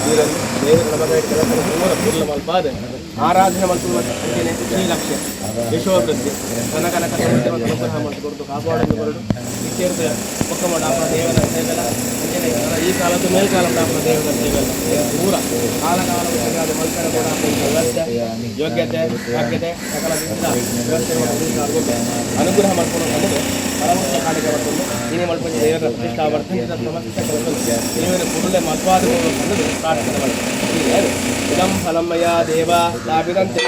ನೀರನ್ನು ದೇವರ ನಮಗ ಕೆಲಸ ಪೂರ ಪೂರ್ಣ ಮಲ್ಪಾದ ಆರಾಧನೆ ಮಲ್ಪುವ ಅಂಚನೆ ಶ್ರೀಲಕ್ಷ್ಯ ಯಶೋವೃದ್ಧಿ ಧನ ಕನಕ ಸಮೃದ್ಧಿ ಮತ್ತು ಅನುಗ್ರಹ ಮಲ್ತು ಕೊರಡು ಕಾಪಾಡಲು ಕೊರಡು ಇತ್ಯರ್ಥ ಪೊಕ್ಕ ಮಾಡ ದೇವರ ಸೇವೆಲ ಅಂಚನೆ ಈ ಕಾಲದ ಮೇಲ್ಕಾಲದ ದೇವರ ಸೇವೆಲ ಪೂರ ಕಾಲ ಕಾಲ ಸರಿಯಾದ ಮಲ್ಪೆರ ಕೂಡ ವ್ಯವಸ್ಥೆ ಯೋಗ್ಯತೆ ಯೋಗ್ಯತೆ ಸಕಲ ರೀತಿಯ ವ್ಯವಸ್ಥೆ ಅನುಗ್ರಹ ಮಾಡ್ಕೊಂಡು ಬಂದು ಪರಮುಖ್ಯ ಕಾಣಿಕೆ ಮಾಡ್ಕೊಂಡು ಇನಿ ಮಲ್ಪಂಜಿ ದೇವರ ಪ್ರತಿಷ್ಠಾ ವರ್ಧಂಜಿತ ಸಮಸ್ತ ಕೆಲಸ ದೇವರ ಕುರುಳೆ ಮಲ್ಪಾದ ಅನ್ನೋದು ಪ್ರಾರ್ಥನೆ ಮಾಡ್ತಾರೆ. ಇದಂ ಫಲಮಯ ದೇವ ಲಾಭಿದಂತೆ.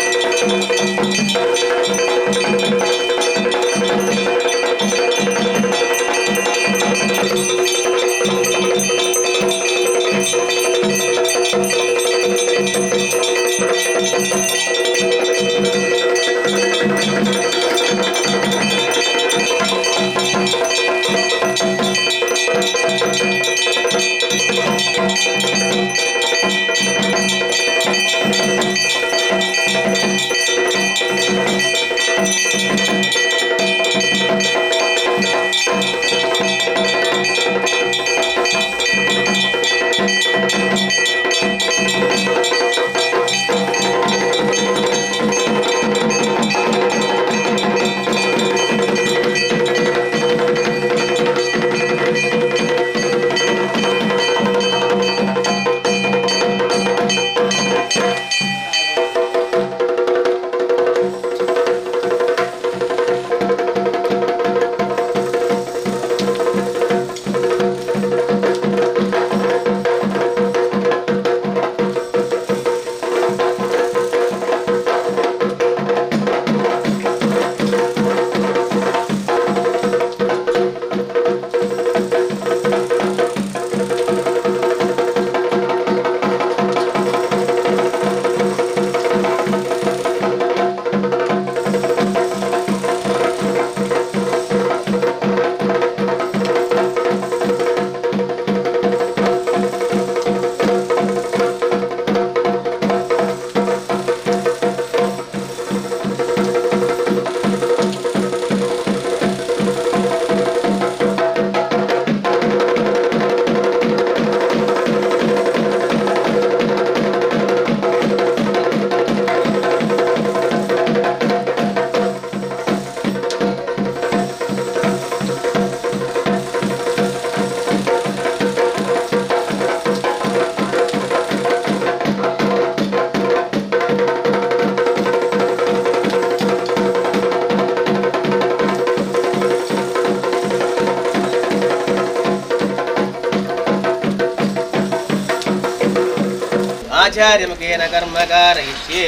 ಆಚಾರ್ಯಮುಖೇನ ಕರ್ಮ ಕಾರಯಿಷ್ಯೆ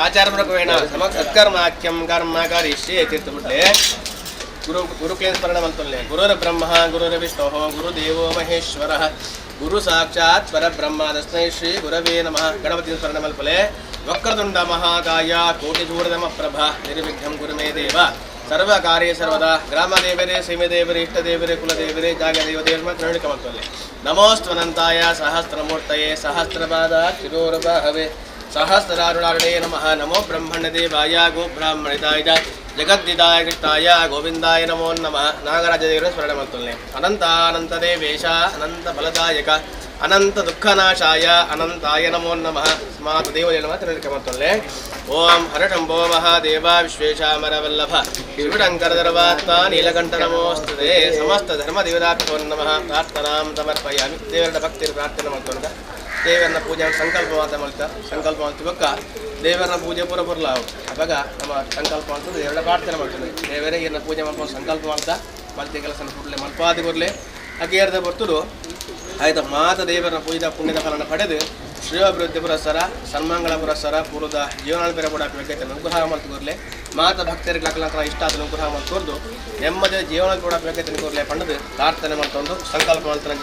ಆಚಾರಮುಖವೇಣ ಸತ್ಕರ್ಮಾಖ್ಯಂ ಕರ್ಮ ಕರಿಷ್ಯೆ ತೀರ್ಥಬಿಟ್ಲೆ ಗುರು ಗುರುಕ್ಲೇನ ಸ್ಮರಣ ಮಂತುಲ್ಲೆ. ಗುರುರ ಬ್ರಹ್ಮ ಗುರುರ ವಿಷ್ಣು ಗುರುದೇವೋ ಮಹೇಶ್ವರ ಗುರು ಸಾಕ್ಷಾತ್ ಪರಬ್ರಹ್ಮ ತಸ್ಮೈ ಶ್ರೀ ಗುರವೇ ನಮಃ. ಗಣಪತಿ ಸ್ಮರಣ ಮಲ್ಪಲೆ. ವಕ್ರತುಂಡ ಮಹಾಕಾಯ ಕೋಟಿ ಸೂರ್ಯಮ ಪ್ರಭ ನಿರ್ವಿಘ್ನಂ ಗುರುಮೇ ದೇವ ಸರ್ವ ಕಾರ್ಯ ಸರ್ವದಾ. ಗ್ರಾಮ ದೇವರೇ, ಸೀಮೆ ದೇವರೇ, ಇಷ್ಟ ದೇವರೇ, ಕುಲದೇವರೇ, ಜಾಗ ದೇವ ದೇವರ ತ್ರಣಿಕ ಮಂತುಲ್ಲೆ. ನಮೋಸ್ತ್ವನಂತಾಯ ಸಹಸ್ರಮೂರ್ತಯೇ ಸಹಸ್ರಪಾದ ಶಿರೋರಬಹವೆ ಸಹಸ್ರಾರುಣಾರುಣೇ ನಮಃ. ನಮೋ ಬ್ರಹ್ಮಣ್ಯ ದೇವಾಯ ಗೋಬ್ರಾಹ್ಮಣಿತಾಯ ಚ ಜಗದ್ದಿದಾಯ ಕೃಷ್ಣಾಯ ಗೋವಿಂದಾಯ ನಮೋ ನಮಃ. ನಾಗರಾಜ ದೇವರ ಸ್ಮರಣೆ ಮಂತುಲ್ಲೆ. ಅನಂತಾನಂತ ದೇವೇಶ ಅನಂತ ಫಲದಾಯಕ ಅನಂತ ದುಃಖನಾಶಾಯ ಅನಂತಾಯ ನಮೋ ನಮಃ. ಸ್ಮಾತ ದೇವಜನ ನಮಃ ತ್ರಣಿಕ ಮಂತುಲ್ಲೆ. ಓಂ ಹರಶಂಭೋ ಮಹಾದೇವ ವಿಶ್ವೇಶಾಮರವಲ್ಲಭ ಶಿವಶಂಕರದರ್ವಾತ್ಮ ನೀಲಕಂಠ ನಮೋಸ್ತುತೆ. ಸಮಸ್ತ ಧರ್ಮ ದೇವತಾಭ್ಯೋ ನಮಃ. ಪ್ರಾರ್ಥನಾಂ ಸಮರ್ಪಯಾಮಿ. ದೇವರ ಭಕ್ತಿರು ಪ್ರಾರ್ಥನೆ ಮಾಡ್ಕೊಂಡ ದೇವರನ್ನ ಪೂಜೆ ಸಂಕಲ್ಪ ಮಾತ ಮಾಡ್ತಾ ಸಂಕಲ್ಪ ಮಾಡ್ತಿಬಕ್ಕ ದೇವರನ್ನ ಪೂಜೆ ಪೂರ ಪುರ್ಲ ಅವಾಗ ನಮ್ಮ ಸಂಕಲ್ಪ ಮಾಡ್ತದೆ. ದೇವರ ಪ್ರಾರ್ಥನೆ ಮಾಡ್ತದೆ. ದೇವರೇ ಇವ್ರನ್ನ ಪೂಜೆ ಮಾಡ್ಕೊಂಡು ಸಂಕಲ್ಪ ಮಾಡ್ತಾ ಮಲ್ತಿ ಕೆಲಸ ಕೂಡಲೇ ಮಲ್ಪಾದಿ ಕೊರ್ಲೆ ಅಗೇರ್ದ ಬರ್ತದು ಆಯ್ತು. ಮಾತ ದೇವರನ್ನ ಪೂಜೆ ಪುಣ್ಯದ ಫಲನ ಪಡೆದು ಶ್ರೀಅಭಿವೃದ್ಧಿ ಪುರಸ್ಸರ ಸನ್ಮಂಗಳ ಪುರಸ್ಸರ ಪೂರ್ವದ ಜೀವನ ಬೇರೆ ಕೂಡ ಬೇಕಾಯ್ತು ಅನುಗ್ರಹ ಮಾಡ್ತು. ಮಾತ ಭಕ್ತರಿಗೆ ಲಕ್ಕಲಕ್ಕಲ ಇಷ್ಟ ಆದ ಅನುಗ್ರಹ ಮಾಡ್ತೋರ್ದು ನೆಮ್ಮದಿಯ ಜೀವನ ಕೂಡ ಬೇಕಾಯ್ತು ಕೊರ್ಲೆ ಪಂಡದು ಪ್ರಾರ್ಥನೆ ಮಾಡ್ತೊಂದು ಸಂಕಲ್ಪ ಮಾಡ್ತಾನೆ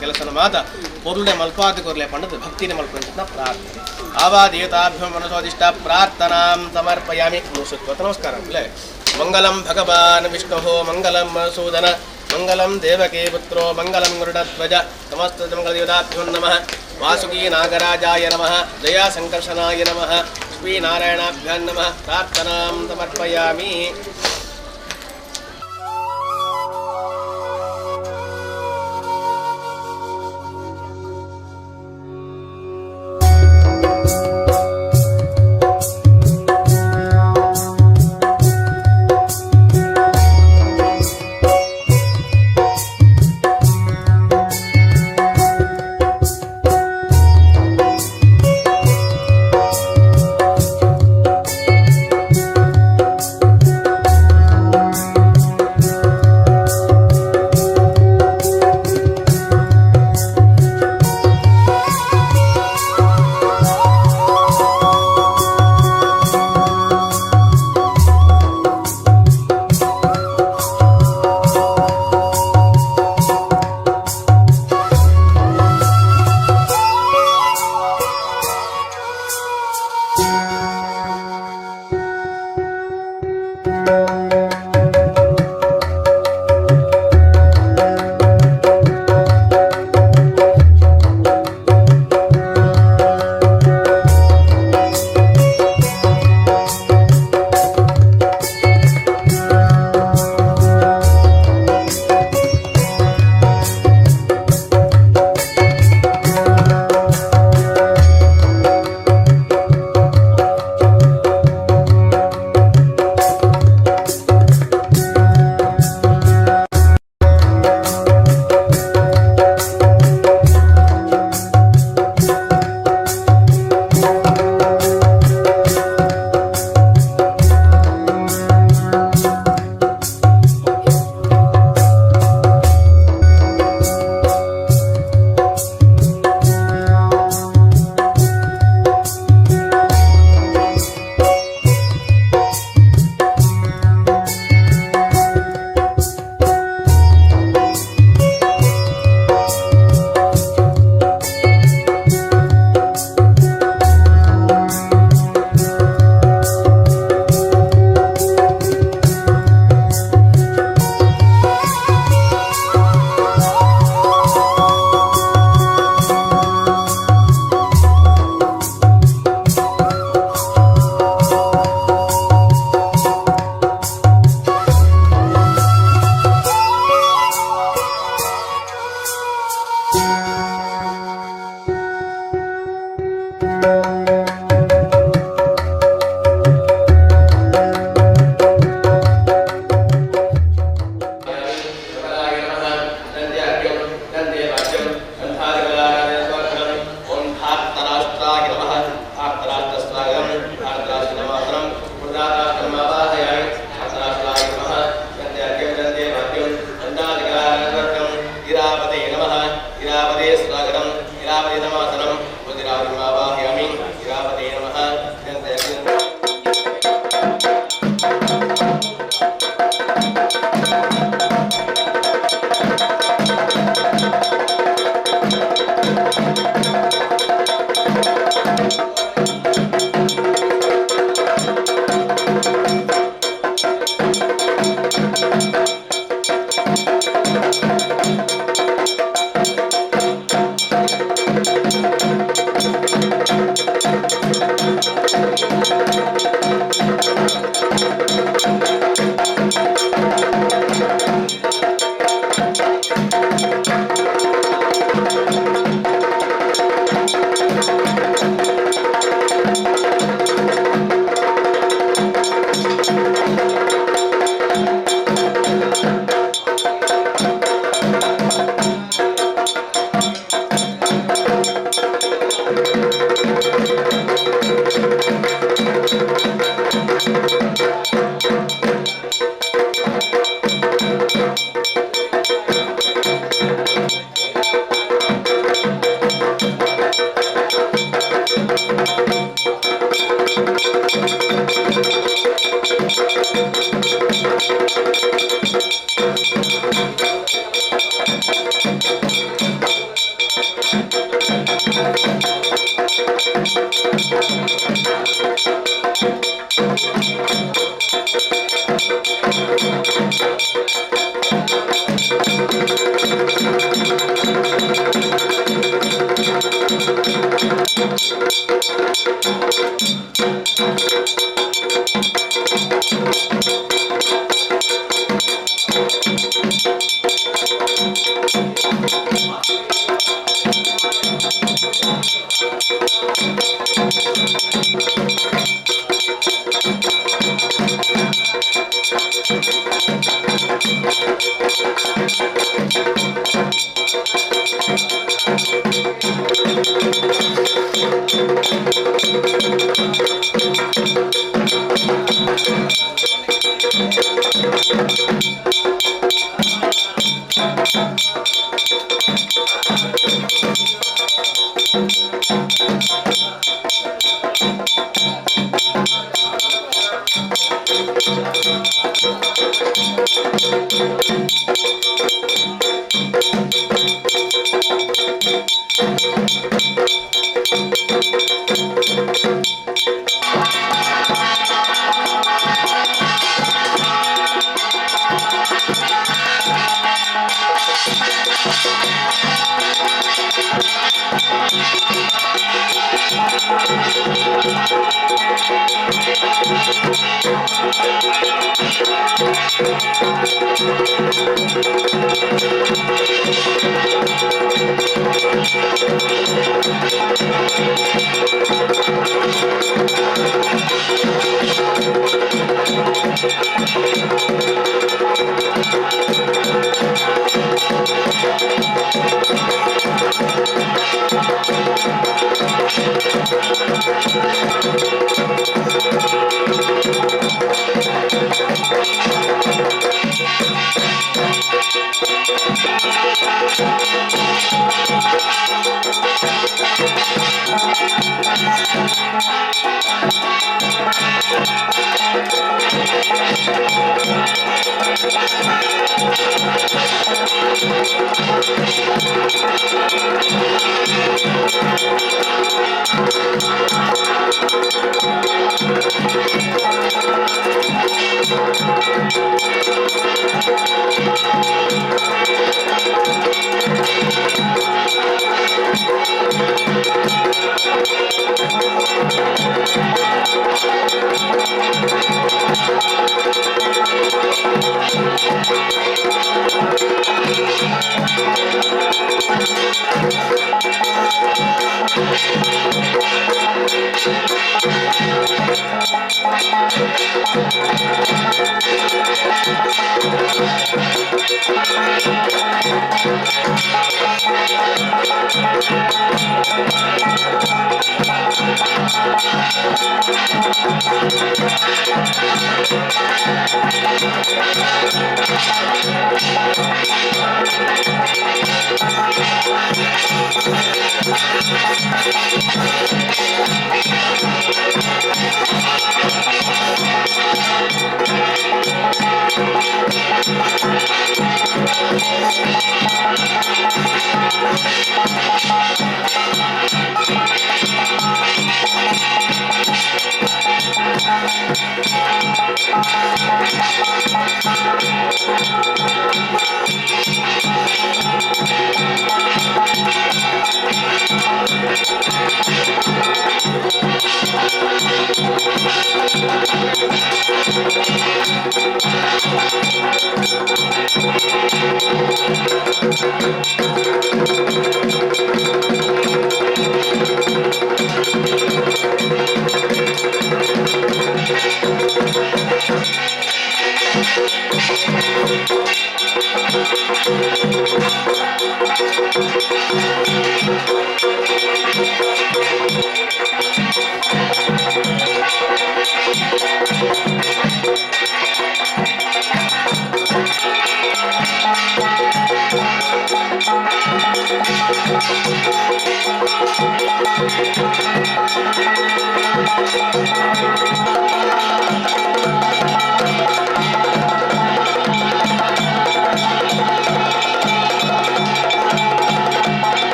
ಕೆಲಸನ ಮಾತ ಪೊರುಳೆ ಮಲ್ಪಾದಿ ಕೊರ್ಲೆ ಪಂಡದು ಭಕ್ತಿನೇ ಮಲ್ಪಂತ ಪ್ರಾರ್ಥನೆ. ಆವಾ ದೇವತಾಭ್ಯೋ ಮನಸೋದಿಷ್ಟ ಪ್ರಾರ್ಥನಾಂ ಸಮರ್ಪಯಾಮಿ. ಮುಸುತ್ವ ನಮಸ್ಕಾರ. ಮಂಗಲಂ ಭಗವಾನ್ ವಿಷ್ಣು ಮಂಗಲಂ ಮಧುಸೂದನ ಮಂಗಲಂ ದೇವಕೀ ಪುತ್ರೋ ಮಂಗಲಂ ಗರುಡಧ್ವಜ ಸಮಸ್ತ ಮಂಗಲದೇವತಾಭ್ಯೋ ನಮಃ. ವಾಸುಕೀ ನಾಗರಾಜಾಯ ನಮಃ. ಜಯಾ ಸಂಕರ್ಷಣಾಯ ನಮಃ. ಶ್ರೀನಾರಾಯಣಾಭ್ಯಾಂ ನಮಃ. ಪ್ರಾರ್ಥನಾಂ ಸಮರ್ಪಯಾಮಿ.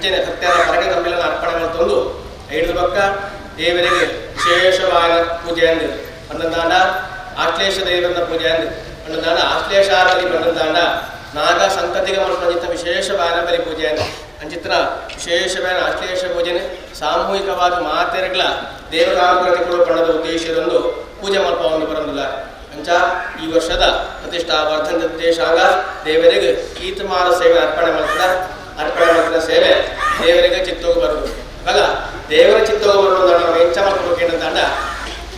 ಅಂಚನೆ ಭಕ್ತರ ಪರಕೆ ತಂಬಿಲನ ಅರ್ಪಣೆ ಮಾಡ್ತೊಂದು ಐದು ಪಕ್ಕ ದೇವರಿಗೆ ವಿಶೇಷವಾದ ಪೂಜೆ ಅಂದು ಪನ್ನೊಂದಾಂಡ ಆಶ್ಲೇಷ ದೇವರನ್ನ ಪೂಜೆ ಅಂದು ಪನ್ನೊಂದಾಂಡ ಆಶ್ಲೇಷಾರಲಿ ಪನ್ನೊಂದಾಂಡ ನಾಗ ಸಂತತಿಗೆ ಮಾಡ್ಕೊಂಡಿದ್ದ ವಿಶೇಷವಾದ ಬಲಿ ಪೂಜೆ ಅಂದು ಅಂಚಿತ್ರ ವಿಶೇಷವಾದ ಆಶ್ಲೇಷ ಪೂಜೆನೆ ಸಾಮೂಹಿಕವಾದ ಮಾತೆರಗಳ ದೇವರ ಅನುಗ್ರಹ ಪಣದ ಉದ್ದೇಶದೊಂದು ಪೂಜೆ ಮಲ್ಪವನ್ನು ಬರಂದಿಲ್ಲ. ಅಂಚ ಈ ವರ್ಷದ ಪ್ರತಿಷ್ಠಾ ವರ್ಧಂತ ಉದ್ದೇಶಾಂಗ ದೇವರಿಗೆ ಕೀತಮಾಲ ಸೇವೆ ಅರ್ಪಣೆ ಮಾಡ್ತದ. ಅರ್ಪಣೆ ಮಾಡ್ತದ ಸೇವೆ ದೇವರಿಗೆ ಚಿತ್ತೋಗಿ ಬರುವುದು. ಅವಾಗ ದೇವರ ಚಿತ್ತೋಗಿ ಬರುವುದು ನಾವು ಹೆಚ್ಚ ಮಾಡ್ಕೊಬೇಕು ಏನಂತಂಡ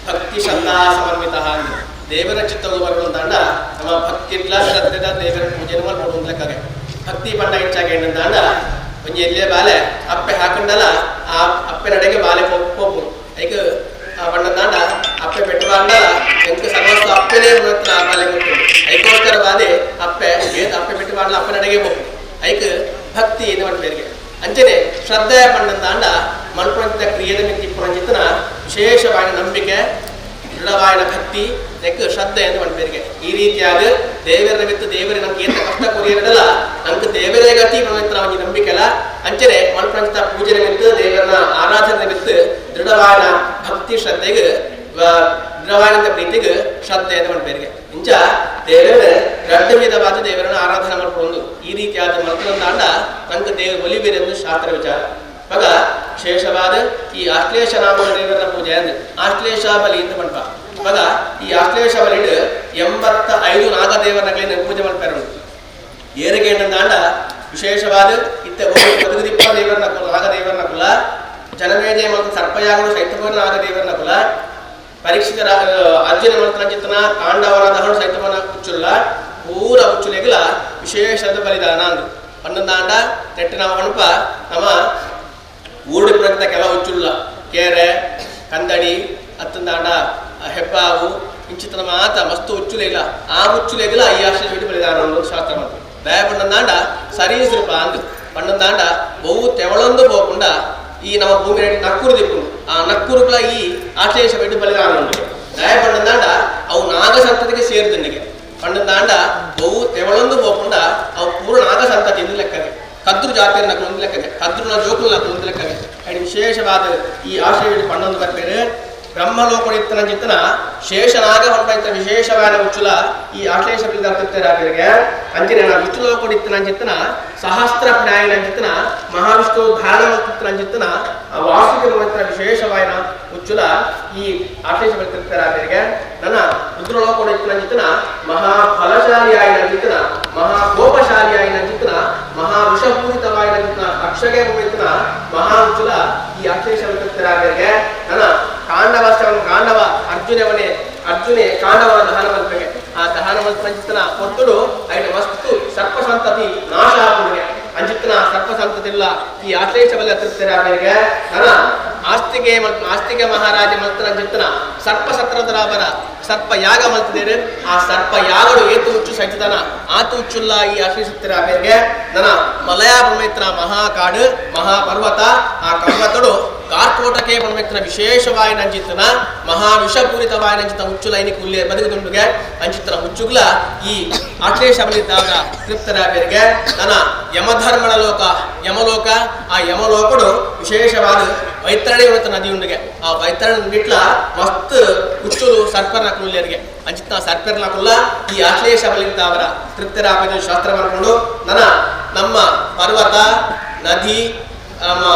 ಭಕ್ತಿ ಶ್ರದ್ಧಾ ಸಮನ್ವಿತ ಅಂದ್ರೆ ದೇವರ ಚಿತ್ತೋಗಿ ಬರುವುದು ಅಂತಂಡ ನಮ್ಮ ಭಕ್ತಿ ಇಲ್ಲ ಶ್ರದ್ಧೆದ ದೇವರ ಪೂಜೆಯನ್ನು ಮಾಡ್ಕೊಡು ಅಂತ ಲೆಕ್ಕಗೆ. ಭಕ್ತಿ ಪಂಡ ಹೆಚ್ಚಾಗಿ ಏನಂತಂಡ ಒಂಜಿ ಎಲ್ಲೇ ಬಾಲೆ ಅಪ್ಪೆ ಹಾಕೊಂಡಲ್ಲ ಆ ಅಪ್ಪೆ ನಡೆಗೆ ಬಾಲೆ ಹೋಗು ಐಕ್ ಆ ಬಣ್ಣದಾಂಡ ಅಪ್ಪೆ ಪೆಟ್ಟುಬಾಂಡಲ್ಲ ಎಂಕ ಸಮಸ್ತ ಅಪ್ಪೆನೇ ಬರುತ್ತೆ ಆ ಬಾಲೆ ಗೊತ್ತು. ಐಕೋಸ್ಕರ ಬಾದೆ ಅಪ್ಪೆ ಏನ್ ಅಪ್ಪೆ ಪೆಟ್ಟು ಬಾಂಡ್ಲ ಅಪ್ಪೆ ನಡೆಗೆ ಹೋಗು ಐಕ್ ಭಕ್ತಿ ಇದು ಬೇರೆ. ಅಂಚನೆ ಶ್ರದ್ಧೆಯ ಪಣ್ಣಂದಾಂಡ ಮಲ್ಪಂತ ಕ್ರಿಯೆದ ಮಿತ್ತಿ ಪುರಂಜಿತನ ವಿಶೇಷವಾದ ನಂಬಿಕೆ ದೃಢವಾದ ಭಕ್ತಿ ನೆಕ್ ಶ್ರದ್ಧೆ ಎಂದು ಮನ್ಪೇರಿಗೆ. ಈ ರೀತಿಯಾದ ದೇವರ ಬಿತ್ತು ದೇವರೇ ನಮ್ಗೆ ಏತ ಕಷ್ಟ ಕೊರಿಯರಲ್ಲ ನಮ್ಗೆ ದೇವರೇ ಗತಿ ಪವಿತ್ರ ಒಂಜಿ ನಂಬಿಕೆ ಅಲ್ಲ. ಅಂಚನೆ ಮಲ್ಪಂತ ಪೂಜೆ ನಿಮಿತ್ತ ದೇವರನ್ನ ಆರಾಧನೆ ನಿಮಿತ್ತ ದೃಢವಾದ ಭಕ್ತಿ ಶ್ರದ್ಧೆಗೆ ದೃಢವಾದ ಪ್ರೀತಿಗೆ ಶ್ರದ್ಧೆ ಎಂದು ಮನ್ಪೇರಿಗೆ. ಇಂಚ ದೇವರ ರಡ್ಡ ವಿಧವಾದ ದೇವರನ್ನ ಆರಾಧನೆ ಮಾಡ್ಕೊಂಡು ಈ ರೀತಿಯಾದ ಮಲ್ಪಂದಾಂಡ ನಂಗೆ ದೇವ ಒಲಿಬೇರೆಂದು ಶಾಸ್ತ್ರ ವಿಚಾರ. ಇವಾಗ ವಿಶೇಷವಾದ ಈ ಆಶ್ಲೇಷ ನಾಮ ದೇವರ ಪೂಜೆ ಅಂದ್ರೆ ಆಶ್ಲೇಷ ಬಲಿ ಅಂತ ಮಲ್ಪ. ಇವಾಗ ಈ ಆಶ್ಲೇಷ ಬಲಿಡು 85 ನಾಗದೇವರನ್ನ ಪೂಜೆ ಮಲ್ಪಾರ. ಏರಿಗೆ ಏನಂದಾಂಡ ವಿಶೇಷವಾದ ಇತ್ತ ಬದುಕುದಿಪ್ಪ ದೇವರನ್ನ ಕುಲ ನಾಗದೇವರನ್ನ ಕುಲ, ಜನಮೇಜಯ ಮತ್ತು ಸರ್ಪಯಾಗಲು ಸೈತವನ ನಾಗದೇವರನ್ನ ಕುಲ, ಪರೀಕ್ಷಿತ ಅರ್ಜುನ ಮಂತ್ರಚಿತನ ಕಾಂಡವರ ದಹಣ ಸೈತವನ ಉಚ್ಚುಲ್ಲ ಪೂರ ಉಚ್ಚುಲೆಗಲ ವಿಶೇಷದ ಬಲಿದಾನ ಅಂದ್ರು. ಪನ್ನೊಂದಾಂಡ ನೆಟ್ಟು ನಾವು ಅಣುಪ ನಮ್ಮ ಊರುಡಿ ಪ್ರಂತ ಕೆಲ ಉಚ್ಚುಲ್ಲ ಕೇರೆ ಕಂದಡಿ ಅತ್ತಂದಾಂಡ ಹೆಬ್ಬಾವು ಇಂಚಿತನ ಮಾತ ಮಸ್ತು ಉಚ್ಚುಲೆಗಿಲ್ಲ ಆ ಉಚ್ಚುಲೆಗಲ ಈ ಆಶ್ರಯ ಬಿಟ್ಟು ಬಲಿದಾನ ಅನ್ನೋದು ಶಾಸ್ತ್ರ ಮಾತು. ದಯ ಪಣ್ಣಂದಾಂಡ ಸರೀಸ್ರೂಪ ಅಂದ್ರು. ಪಣ್ಣಂದಾಂಡ ಬಹು ತೆವಳೊಂದು ಹೋಗకుండా ಈ ನಮ್ಮ ಭೂಮಿ ನಕ್ಕೂರು ದಿಪ್ಪುಂಡು ಆ ನಕ್ಕೂರುಗಳ ಈ ಆಶ್ಲೇಷ ಬಿಟ್ಟು ಬಲಿದಾನ ಉಂಟು. ದಯ ಪಣ್ಣಂದಾಂಡ ಅವು ನಾಗ ಸಂತತಿಗೆ ಸೇರಿದಂಡಿಗೆ. ಪಣ್ಣಂದಾಂಡ ಬಹು ತೆವಳೊಂದು ಹೋಗకుండా ಅವು ಪೂರ್ಣ ನಾಗ ಸಂತತಿ ಎಂದು ಲೆಕ್ಕಗೆ. ಕದ್ರು ಜಾತಿಯನ್ನ ಒಂದು ಲೆಕ್ಕಗೆ, ಕದ್ರುನ ಜೋಕುಲ ಒಂದು ಲೆಕ್ಕಗೆ. ಅಂಡ್ ವಿಶೇಷವಾದ ಈ ಆಶ್ರಯ ಪಣ್ಣೊಂದು ಬರ್ಪೇರು ಬ್ರಹ್ಮಲೋಕಡಿತ್ತನ ಚಿತ್ತನ ಶೇಷನಾಗ ಹೊಂಟ ವಿಶೇಷವಾದ ಉಚ್ಚುಲ ಈ ಆಶ್ಲೇಷ ತೃಪ್ತರಾಪೇರಿಗೆ. ಅಂಚಿನ ವಿಷ್ಣುಲೋಕಡಿತ್ತನ ಚಿತ್ತನ ಸಹಸ್ರ ಪ್ರಾಯಣ ಚಿತ್ತನ ಮಹಾವಿಷ್ಣು ಧಾರಣ ಚಿತ್ತನ ವಾಸುಕಿ ವಿಶೇಷವಾಯನ ಉಚ್ಚುಲ ಈ ಆಶ್ಲೇಷ ತೃಪ್ತರಾಪೇರಿಗೆ. ನನ್ನ ರುದ್ರಲೋಕಡಿತ್ತನ ಚಿತ್ತನ ಮಹಾಫಲಶಾಲಿಯಾಯಿನ ಚಿತ್ತನ ಮಹಾಕೋಪಶಾಲಿಯಾಯಿನ ಚಿತ್ತನ ಮಹಾವಿಷಪೂರಿತವಾಯಿನ ಚಿತ್ತನ ಅಕ್ಷಗೆ ಪೂರಿತನ ಮಹಾ ಉಚ್ಚುಲ ಈ ಆಶ್ಲೇಷ ತೃಪ್ತರಾಪೇರಿಗೆ. ನನ್ನ ಕಾಂಡವಸ್ತವನ್ನು ಕಾಂಡವ ಅರ್ಜುನವನೇ ಅರ್ಜುನೆ ಕಾಂಡವನ ದಹನ ಮಲ್ಪೆಗೆ ಆ ದಹನ ಮಲ್ಪಂಚಿತನ ಕೊಟ್ಟುಡು ಐನ ವಸ್ತು ಸರ್ಪ ಸಂತತಿ ನಾಶ ಆಗುವಿಗೆ. ಅಂಚಿತನ ಸರ್ಪ ಸಂತತಿ ಇಲ್ಲ ಈ ಆಶ್ಲೇಷ ಬಲ ತೃಪ್ತರಾಪೇರಿಗೆ. ನನ್ನ ಆಸ್ತಿಗೆ ಆಸ್ತಿಗೆ ಮಹಾರಾಜ ಮಲ್ತನ ಚಿತ್ತನ ಸರ್ಪ ಸತ್ರದರಾಬರ ಸರ್ಪ ಯಾಗ ಮಲ್ತಿದ್ದೇನೆ ಆ ಸರ್ಪ ಯಾಗಡು ಏತು ಹುಚ್ಚು ಸಹಿತದನ ಆತು ಹುಚ್ಚುಲ್ಲ ಈ ಆಶ್ಲೇಷಿಸ್ತಿರಾಪೇರಿಗೆ. ನನ್ನ ಮಲಯ ಬ್ರಹ್ಮೇತ್ರ ಮಹಾಕಾಡು ಮಹಾಪರ್ವತ ಆ ಪರ್ವತಡು ಕಾರ್ಕೋಟಕೆ ಪರಮೇತ್ರ ವಿಶೇಷವಾಯಿನ ಅಂಚಿತನ ಮಹಾವಿಷಪೂರಿತವಾಯಿನ ಅಂಚಿತ ಹುಚ್ಚುಲ ಐನಿಕ್ ಉಲ್ಲೆ ಬದುಕುದುಂಡುಗೆ ಅಂಚಿತನ ಹುಚ್ಚುಗ್ಲ ಈ ಆಶ್ಲೇಷ ಬಲಿದ್ದಾಗ ತೃಪ್ತರಾಪೇರಿಗೆ. ನನ್ನ ಯಮಧರ್ಮಣ ಲೋಕ ಯಮಲೋಕ ಆ ಯಮಲೋಕಡು ವಿಶೇಷವಾದ ವೈತರಣಿ ಮತ್ತು ನದಿ ಉಂಡುಗೆ ಆ ವೈತರಣಿ ಬಿಟ್ಲ ಮಸ್ತ್ ಹುಚ್ಚುಲು ಸರ್ಪರ್ನ ಕುಲ್ಯರಿಗೆ ಅಂಚಿತನ ಸರ್ಪರ್ನ ಕುಲ್ಲ ಈ ಆಶ್ಲೇಷ ಬಲಿದ್ದಾವರ ತೃಪ್ತರಾಪೇರ ಶಾಸ್ತ್ರ ಮಾಡಿಕೊಂಡು ನನ್ನ ನಮ್ಮ ಪರ್ವತ ನದಿ ನಮ್ಮ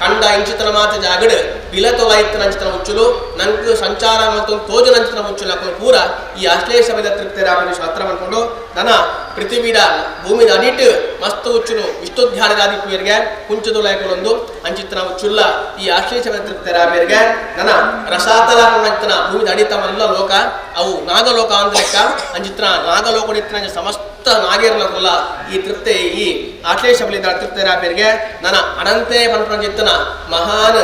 ಕಂಡ ಇಂಚಿತನ ಮಾತು ಜಾಗಡು ಬಿಲತೊಲಾಯಿತನ ಅಂಚಿತನ ಹುಚ್ಚುಲು ನಂಗೆ ಸಂಚಾರ ಮತ್ತು ತೋಜನ ಅಂಚಿತನ ಹುಚ್ಚುಲು ಹಾಕೊಂಡು ಪೂರ ಈ ಆಶ್ಲೇಷ ಬಲ ತೃಪ್ತರಾಪೇರ ಶಾಸ್ತ್ರ ಮಾಡಿಕೊಂಡು ನನ್ನ ಪೃಥ್ವಿಡ ಭೂಮಿದ ಅಡಿಟ್ಟು ಮಸ್ತು ಹುಚ್ಚುಲು ವಿಷ್ಣುಧ್ಯಾನದಾದಿಪ್ಪುವರಿಗೆ ಕುಂಚದುಲಾಯಕಲೊಂದು ಅಂಚಿತನ ಹುಚ್ಚುಲ್ಲ ಈ ಆಶ್ಲೇಷ ಬಲ ತೃಪ್ತರಾಪೇರಿಗೆ. ನನ್ನ ರಸಾತಲ ಅಂಚಿತನ ಭೂಮಿದ ಅಡಿತಮಲ್ಲ ಲೋಕ ಅವು ನಾಗಲೋಕ ಅಂತ ಲೆಕ್ಕ ಅಂಚಿತನ ನಾಗಲೋಕಡಿತ್ತನ ಸಮಸ್ತ ನಾಗೇರ್ನ ಕುಲ ಈ ತೃಪ್ತಿ ಈ ಆಶ್ಲೇಷ ಬಲಿದ ತೃಪ್ತರಾಪೇರಿಗೆ. ನನ್ನ ಅನಂತೆ ಪಂಪಂಚಿತ್ತನ ಮಹಾನ್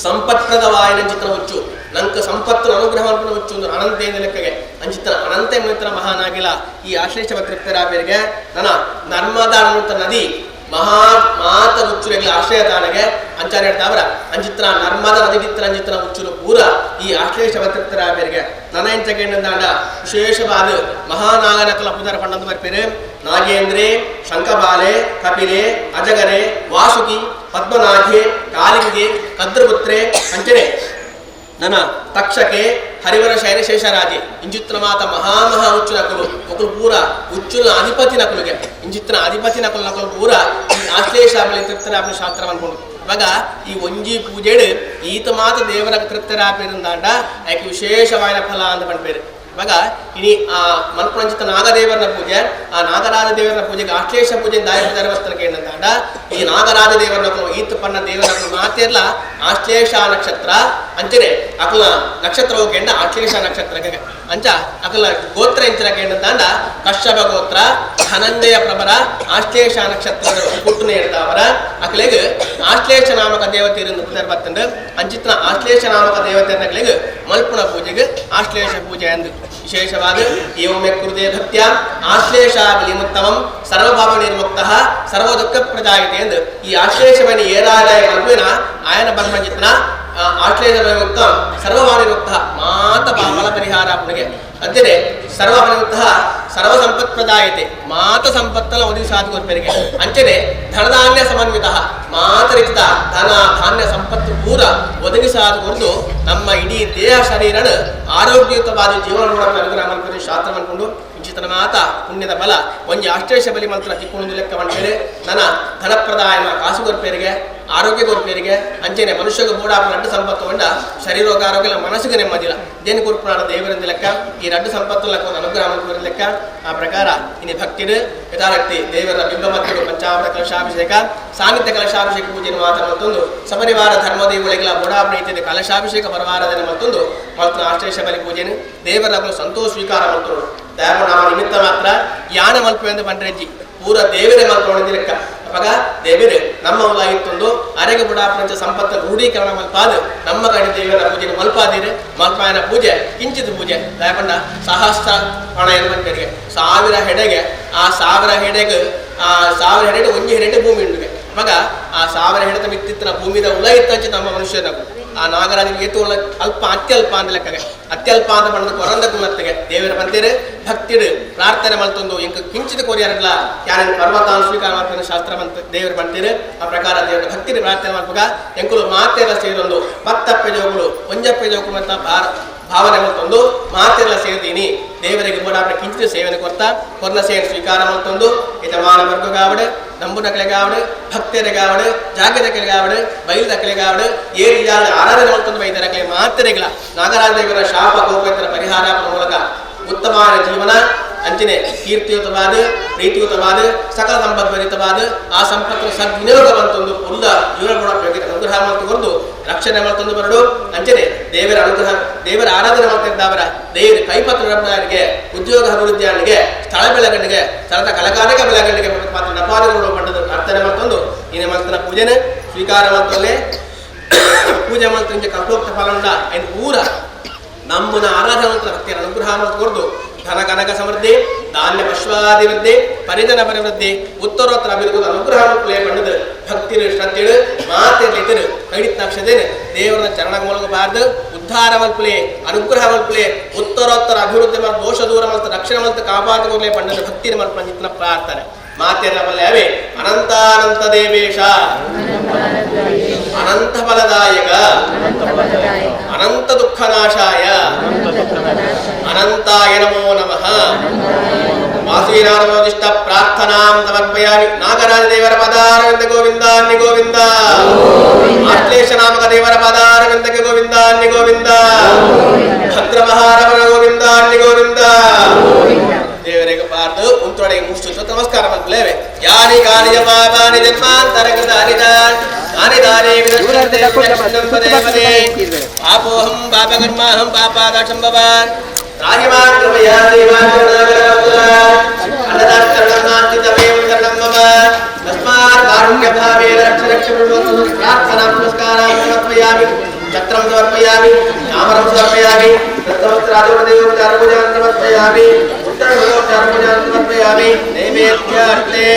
ಸಂಪತ್ಪ್ರದವಾಯಿನ ಚಿತ್ರ ಹುಚ್ಚು ನಂಕ ಸಂಪತ್ತು ಅನುಗ್ರಹ ಹುಚ್ಚು ಅಂದ್ರೆ ಅನಂತೆ ಲೆಕ್ಕಗೆ ಅಂಚಿತನ ಅನಂತೆ ಮುನಿತನ ಮಹಾನಾಗಿಲ್ಲ ಈ ಆಶ್ಲೇಷ ತೃಪ್ತರಾಪೇರಿಗೆ. ನನ್ನ ನರ್ಮದಾ ಅನ್ನುವಂಥ ನದಿ ಮಹಾ ಮಾತ ಹುಚ್ಚುಲೆಗಳ ಆಶ್ರಯ ತಾನಗೆ ಅಂಚಾನೆ ಹೇಳ್ತಾವ್ರ ಅಂಚಿತ್ರ ನರ್ಮದಾ ನದಿ ಅಂಚಿತನ ಹುಚ್ಚುಲು ಪೂರ ಈ ಆಶ್ಲೇಷ ತೃಪ್ತರಾಪೇರಿಗೆ. ನನ ಎಂಚಕೇಂದಾಂಡ ವಿಶೇಷವಾದ ಮಹಾನಾಗನಕಲ ಪುದರ ಪಂಡಂದು ಬರ್ಪೇರು ನಾಗೇಂದ್ರೆ ಶಂಕಬಾಲೆ ಕಪಿಲೆ ಅಜಗರೆ ವಾಸುಕಿ ಪದ್ಮನಾಭೆ ಕಾಲಿಂಗೆ ಕದ್ರಪುತ್ರೆ ಅಂಚನೆ ನನ ತಕ್ಷಕೆ ಹರಿವರ ಶೈನ ಶೇಷರಾಜೆ ಇಂಚಿತ್ರ ಮಾತ ಮಹಾ ಮಹಾ ಉಚ್ಚು ನಕಲು ఒకరు ಪೂರ ಉಚ್ಚುల ಅಧಿಪತಿ ನಕಲುಗೆ ಇಂಚಿತ್ರ ಅಧಿಪತಿ ನಕಲು ನಕಲು ಪೂರ ಈ ಆಶ್ಲೇಷಾಬಲಿ ತೃಪ್ತರಾಪಿ ಶಾಸ್ತ್ರ ಅನ್ಕೊಂಡು ಇವಾಗ ಈ ಒಂಜಿ ಪೂಜೆಡು ಈತ ಮಾತ ದೇವರ ತೃಪ್ತರಾಪಿರಂದಾಂಡ ಆಕೆ ವಿಶೇಷವಾದ ಫಲ ಅಂತ ಪನ್ಪೇರು. ಇವಾಗ ಇನಿ ಆ ಮಲ್ಪುಣಂಚಿತ ನಾಗದೇವರನ ಪೂಜೆ ಆ ನಾಗರಾಜ ದೇವರನ ಪೂಜೆಗೆ ಆಶ್ಲೇಷ ಪೂಜೆ ದಾಯ ಧರ್ಮಸ್ಥಳಕ್ಕೆ ಏನಂದಾಂಡ ಈ ನಾಗರಾಜ ದೇವರನ ಈತ ಪನ್ನ ದೇವರ ಮಾತೆರ್ಲ ಆಶ್ಲೇಷ ನಕ್ಷತ್ರ ಅಂಚನೆ ಅಕಲ ನಕ್ಷತ್ರ ಹೋಗೇಂಡ ಆಶ್ಲೇಷ ನಕ್ಷತ್ರ ಅಂಚ ಅಕಲ ಗೋತ್ರ ಎಂಚನ ಕೇಂಡಂದಾಂಡ ಕಶ್ಯಪ ಗೋತ್ರ ಧನಂಜಯ ಪ್ರಬರ ಆಶ್ಲೇಷ ನಕ್ಷತ್ರದ ಹುಟ್ಟುನ ಇರ್ತಾವರ ಅಕಲೆಗ್ ಆಶ್ಲೇಷ ನಾಮಕ ದೇವತೆಯರಿಂದ ಪುದರ್ ಬತ್ತಂಡು ಅಂಚಿತ್ರ ಆಶ್ಲೇಷ ನಾಮಕ ದೇವತೆಯನ್ನಕಲೆಗ್ ಮಲ್ಪುಣ ಪೂಜೆಗೆ ಆಶ್ಲೇಷ ಪೂಜೆ ಅಂದು ವಿಶೇಷವಾದ ಏವಮೆ ಕೃತೆ ಭಕ್ತ್ಯ ಆಶ್ಲೇಷ ಬಲಿಮುತ್ತಮಂ ಸರ್ವಪಾಪ ನಿರ್ಮುಕ್ತಃ ಸರ್ವ ದುಃಖ ಪ್ರಜಾಯತೆ ಎಂದು ಈ ಆಶ್ಲೇಷವನ್ನು ಏರಾದಾಯ ಮಲ್ಪುವಿನ ಆಯನ ಬ್ರಹ್ಮಚಿತ್ನ ಆಶ್ಲೇಷ ಮುಕ್ತ ಸರ್ವಪಾಪ ನಿರ್ಮುಕ್ತ ಮಾತ ಪಾಪಲ ಪರಿಹಾರ ಪುನಗೆ ಅಂತೆಯೇ ಸರ್ವ ನಿರ್ಮುಕ್ತ ಸರ್ವ ಸಂಪತ್ ಪ್ರದಾಯತೆ ಮಾತ ಸಂಪತ್ತಲ ಒದಗಿಸಾದ ಕೊರ್ಪೆರಿಗೆ ಅಂಚನೆ ಧನಧಾನ್ಯ ಸಮನ್ವಿತ ಮಾತ ರೀತಿದ ಧನ ಧಾನ್ಯ ಸಂಪತ್ತು ಪೂರ ಒದಗಿಸಾದ ಕೊರದು ನಮ್ಮ ಇಡೀ ದೇಹ ಶರೀರನ ಆರೋಗ್ಯಯುತವಾದ ಜೀವನ ನೋಡಕ್ಕೆ ಅನುಗ್ರಹ ಮಲ್ಪುರಿ ಶಾಸ್ತ್ರ ಅನ್ಕೊಂಡು ಇಂಚಿತನ ಮಾತ ಪುಣ್ಯದ ಬಲ ಒಂಜಿ ಅಷ್ಟೇಶ ಬಲಿ ಮಂತ್ರ ತಿಕ್ಕೊಂಡು ಲೆಕ್ಕ ಮಂಟೇರೆ ನನ್ನ ಧನಪ್ರದಾಯನ ಕಾಸು ಕೊರ್ಪೇರಿಗೆ ಆರೋಗ್ಯ ಕೊರ್ಪೇರಿಗೆ ಅಂಚನೆ ಮನುಷ್ಯಗೆ ಬೋಡ ರಡ್ಡು ಸಂಪತ್ತು ಉಂಡ ಶರೀರೋಗ ಆರೋಗ್ಯ ಮನಸ್ಸಿಗೆ ನೆಮ್ಮದಿಲ್ಲ ದೇನು ಕೊರ್ಪುನಾಡ ದೇವರಿಂದ ಲೆಕ್ಕ ಈ ರಡ್ಡು ಸಂಪತ್ತು ಲೆಕ್ಕ ಒಂದು ಅನುಗ್ರಹ ಮಲ್ಪುರ ಲೆಕ್ಕ ಆ ಪ್ರಕಾರ ಇನಿ ಭಕ್ತಿಡು ಯಥಾರಕ್ತಿ ದೇವರ ಬಿಂಬ ಮತ್ತು ಪಂಚಾಮೃತ ಕಲಶಾಭಿಷೇಕ ಸಾನ್ನಿಧ್ಯ ಕಲಶಾಭಿಷೇಕ ಪೂಜೆ ಮಾತ್ರ ಮತ್ತೊಂದು ಸಪರಿವಾರ ಧರ್ಮದೇವಳಿಗಳ ಬೋಡಾಪಣೆ ಇತ್ಯಾದಿ ಕಲಶಾಭಿಷೇಕ ಪರವಾರದನ ಮತ್ತೊಂದು ಮತ್ತು ಆಶ್ಲೇಷ ಬಲಿ ಪೂಜೆನು ದೇವರ ಸಂತೋಷ ಸ್ವೀಕಾರ ಮಾಡ್ತರು ದೇವ ನಾಮ ನಿಮಿತ್ತ ಮಾತ್ರ ಯಾನ ಮಲ್ಪು ಎಂದು ಪಂಡ್ರೆಜ್ಜಿ ಪೂರ ದೇವರೇ ಮಲ್ಪೊಂದು ಲೆಕ್ಕ ಅವಾಗ ದೇವರು ನಮ್ಮ ಉಲಾಗಿತ್ತೊಂದು ಅರೆಗೆ ಬುಡಾಪಂಚ ಸಂಪತ್ತ ರೂಢೀಕರಣ ಮಲ್ಪಾದ ನಮ್ಮ ಕಡೆ ದೇವರ ಪೂಜೆ ಮಲ್ಪಾದಿರು ಮಲ್ಪಾಯನ ಪೂಜೆ ಕಿಂಚಿತ್ ಪೂಜೆ ದಯಪಂಡ ಸಹಸ್ರ ಹಣ ಎನ್ನುವಂತರಿಗೆ 1000 ಹೆಡೆಗೆ ಆ 1000 ಹೆಡೆಗೆ ಆ 1000 ಹೆಡೆ ಒಂಜಿ ಹೆಡೆ ಭೂಮಿ ಉಂಡುಗೆ ಅವಾಗ ಆ 1000 ಹೆಡೆತ ಮಿತ್ತಿತ್ತಿನ ಭೂಮಿದ ಉಲ ಇತ್ತಂಚೆ ನಮ್ಮ ಮನುಷ್ಯನ ಆ ನಾಗರಾಜನಿಗೆ ಏತು ಅಲ್ಪ ಅತ್ಯಲ್ಪ ಅಂದ ಲೆಕ್ಕಗೆ ಅತ್ಯಲ್ಪ ಅಂತ ಬಣ್ಣದ ಕೊರಂದ ಕುಲತ್ತಿಗೆ ದೇವರ ಬಂತೀರು ಭಕ್ತಿಡು ಪ್ರಾರ್ಥನೆ ಮಲ್ತೊಂದು ಇಂಕ ಕಿಂಚಿತ ಕೊರಿಯಾರಲ್ಲ ಯಾರೇನು ಪರ್ವತ ಸ್ವೀಕಾರ ಮಾಡ್ಕೊಂಡು ಶಾಸ್ತ್ರ ಬಂತ ದೇವರು ಬಂತೀರು ಆ ಪ್ರಕಾರ ದೇವರ ಭಕ್ತಿಡು ಪ್ರಾರ್ಥನೆ ಮಾಡ್ಪಗ ಎಂಕುಲು ಮಾತೆಲ್ಲ ಸೇರೊಂದು ಪತ್ತಪ್ಪೆ ಜೋಗುಳು ಒಂಜಪ್ಪೆ ಜೋಗುಳು ಅಂತ ಭಾವನೆ ಮಲ್ತೊಂದು ಮಾತೆಲ್ಲ ಸೇರ್ದೀನಿ ದೇವರಿಗೆ ಬೋಡಾಪಡೆ ಕಿಂಚಿತ ಸೇವನೆ ಕೊರ್ತಾ ಕೊರ್ನ ಸೇವೆ ಸ್ವೀಕಾರ ಮಲ್ತೊಂದು ಯಜಮಾನ ವರ್ಗಗಾವಡು ನಂಬುನಕಲೆಗಾವಡು ಭಕ್ತರಿಗಾವಡು ಜಾಗದಕಲೆಗಾವಡು ಬೈಲದಕಲೆಗಾವಡು ಏರಿಯಾದ ಆರಾಧನೆ ಮಲ್ತೊಂದು ಬೈದರಕಲೆ ಮಾತೆರೆಗಳ ನಾಗರಾಜ ದೇವರ ಶಾಪ ಕೋಪೇತರ ಪರಿಹಾರ ಮೂಲಕ ಉತ್ತಮವಾದ ಜೀವನ ಅಂಚನೆ ಕೀರ್ತಿಯುತವಾದ ಪ್ರೀತಿಯುತವಾದ ಸಕಲ ಸಂಪದ್ಭರಿತವಾದ ಆ ಸಂಪತ್ತು ಸದ್ವಿನಿಯೋಗ ಬಂತೊಂದು ಉಲ್ಲ ಜೀವನ ಗುಣ ಅನುಗ್ರಹ ಮಾಡ್ತು ಕೊರದು ರಕ್ಷಣೆ ಮಾಡ್ತೊಂದು ಬರಡು ಅಂಚನೆ ದೇವರ ಅನುಗ್ರಹ ದೇವರ ಆರಾಧನೆ ಮಾಡ್ತಿದ್ದವರ ದೇವರ ಕೈಪತ್ರರಿಗೆ ಉದ್ಯೋಗ ಅಭಿವೃದ್ಧಿಯಾಣಿಗೆ ಸ್ಥಳ ಬೆಳಗಣ್ಣಿಗೆ ಸ್ಥಳದ ಕಲಕಾರಕ ಬೆಳಗಣ್ಣಿಗೆ ಮಾತ್ರ ನಪಾದಿಗಳು ಪಂಡದ ಪ್ರಾರ್ಥನೆ ಮಾಡ್ತೊಂದು ಇನೇ ಮಾಡ್ತಾನ ಪೂಜೆನೆ ಸ್ವೀಕಾರ ಮಾಡ್ತೊಲ್ಲೆ ಪೂಜೆ ಮಾಡ್ತಂಜೆ ಕಲ್ಪೋಕ್ತ ಫಲ ಐನು ಊರ ನಮ್ಮನ ಆರಾಧನೆ ಮಾಡ್ತಾರೆ ಭಕ್ತಿಯ ಅನುಗ್ರಹ ಮಾಡ್ಕೊಡ್ದು ಧನ ಕನಕ ಸಮೃದ್ಧಿ ಧಾನ್ಯ ಪಶ್ವಾದಿವೃದ್ಧಿ ಪರಿಜನ ಪರಿವೃದ್ಧಿ ಉತ್ತರೋತ್ತರ ಅಭಿವೃದ್ಧಿ ಅನುಗ್ರಹ ಪ್ಲೇ ಪಣ್ಣದು ಭಕ್ತಿರು ಶ್ರದ್ಧೆಳು ಮಾತಿರ್ಲಿತ್ತರು ಕೈಡಿತ್ತಾಕ್ಷದೇನೆ ದೇವರ ಚರಣ ಮೂಲಕ ಬಾರ್ದು ಉದ್ಧಾರ ಮಲ್ಪಲೆ ಅನುಗ್ರಹ ಮಲ್ಪಲೆ ಉತ್ತರೋತ್ತರ ಅಭಿವೃದ್ಧಿ ಮಲ್ ದೋಷ ದೂರ ಮಲ್ತ ರಕ್ಷಣೆ ಮಲ್ತ ಕಾಪಾಡಿಕೊಳ್ಳೆ ಪಣ್ಣದ ಭಕ್ತಿರ ಮಲ್ಪನ ಪ್ರಾರ್ಥನೆ ಮಾತೆರ ಬಲ್ಲೆ ಅನಂತಾನಂತ ದೇವೇಶ ಅನಂತ ಫಲದಾಯಕ ಅನಂತ ದುಃಖನಾಶಾಯ ಅನಂತಾಯ ನಮೋ ನಮಃ. ವಾಸುವಿನಾರಮೋದಿಷ್ಟ ಪ್ರಾರ್ಥನಾಂ ಸಮರ್ಪಯಾಮಿ. ನಾಗರಾಜ ದೇವರ ಪದಾರವಿಂದ ಗೋವಿಂದಾನ್ನಿ ಗೋವಿಂದ, ಆಶ್ಲೇಷ ನಾಮಕ ದೇವರ ಪದಾರವಿಂದಕ್ಕೆ ಗೋವಿಂದಾನ್ನಿ ಗೋವಿಂದ, ಭದ್ರಮಹಾರಮಣ ಗೋವಿಂದಾನ್ನಿ ಗೋವಿಂದ. ದೇವರಿಗೆ ಪಾರ್ದು ಉಂತೊಡೆಗೆ ಮುಷ್ಟು ನಮಸ್ಕಾರ ಮಾಡ್ಲೇವೆ. ಯಾನಿ ಕಾನಿ ಪಾಪಾನಿ ಜನ್ಮಾಂತರ ಕೃತಾನಿ ದಾನಿ ದಾನಿ ಪಾಪೋಹಂ ಪಾಪಕರ್ಮಾಹಂ ಪಾಪಾದಾಶಂ ಭವಾನ್ ರಾಜಿಮಾನ್ ಕೃಪಯಾ ದೇವಾನ್ ಅನ್ನದಾಶರಣಾಂತಿತಮೇವ ಶರಣಂ ಮಮ ತಸ್ಮಾತ್ ಕಾರುಣ್ಯಭಾವೇನ ರಕ್ಷ ರಕ್ಷ ಪ್ರಾರ್ಥನಾ ನಮಸ್ಕಾರಾಂ ಸಮರ್ಪಯಾಮಿ. ಛತ್ರಂ ಸಮರ್ಪಯಾಮಿ, ಚಾಮರಂ ಸಮರ್ಪಯಾಮಿ, ದತ್ತವಸ್ತ್ರಾದಿವದೇವಚಾರಪೂಜಾಂ ಸಮರ್ಪಯಾಮಿ, ಉತ್ತರಭಗವಚಾರಪೂಜಾಂ ಸಮರ್ಪಯಾಮಿ. ನೈವೇದ್ಯಾರ್ಥೆ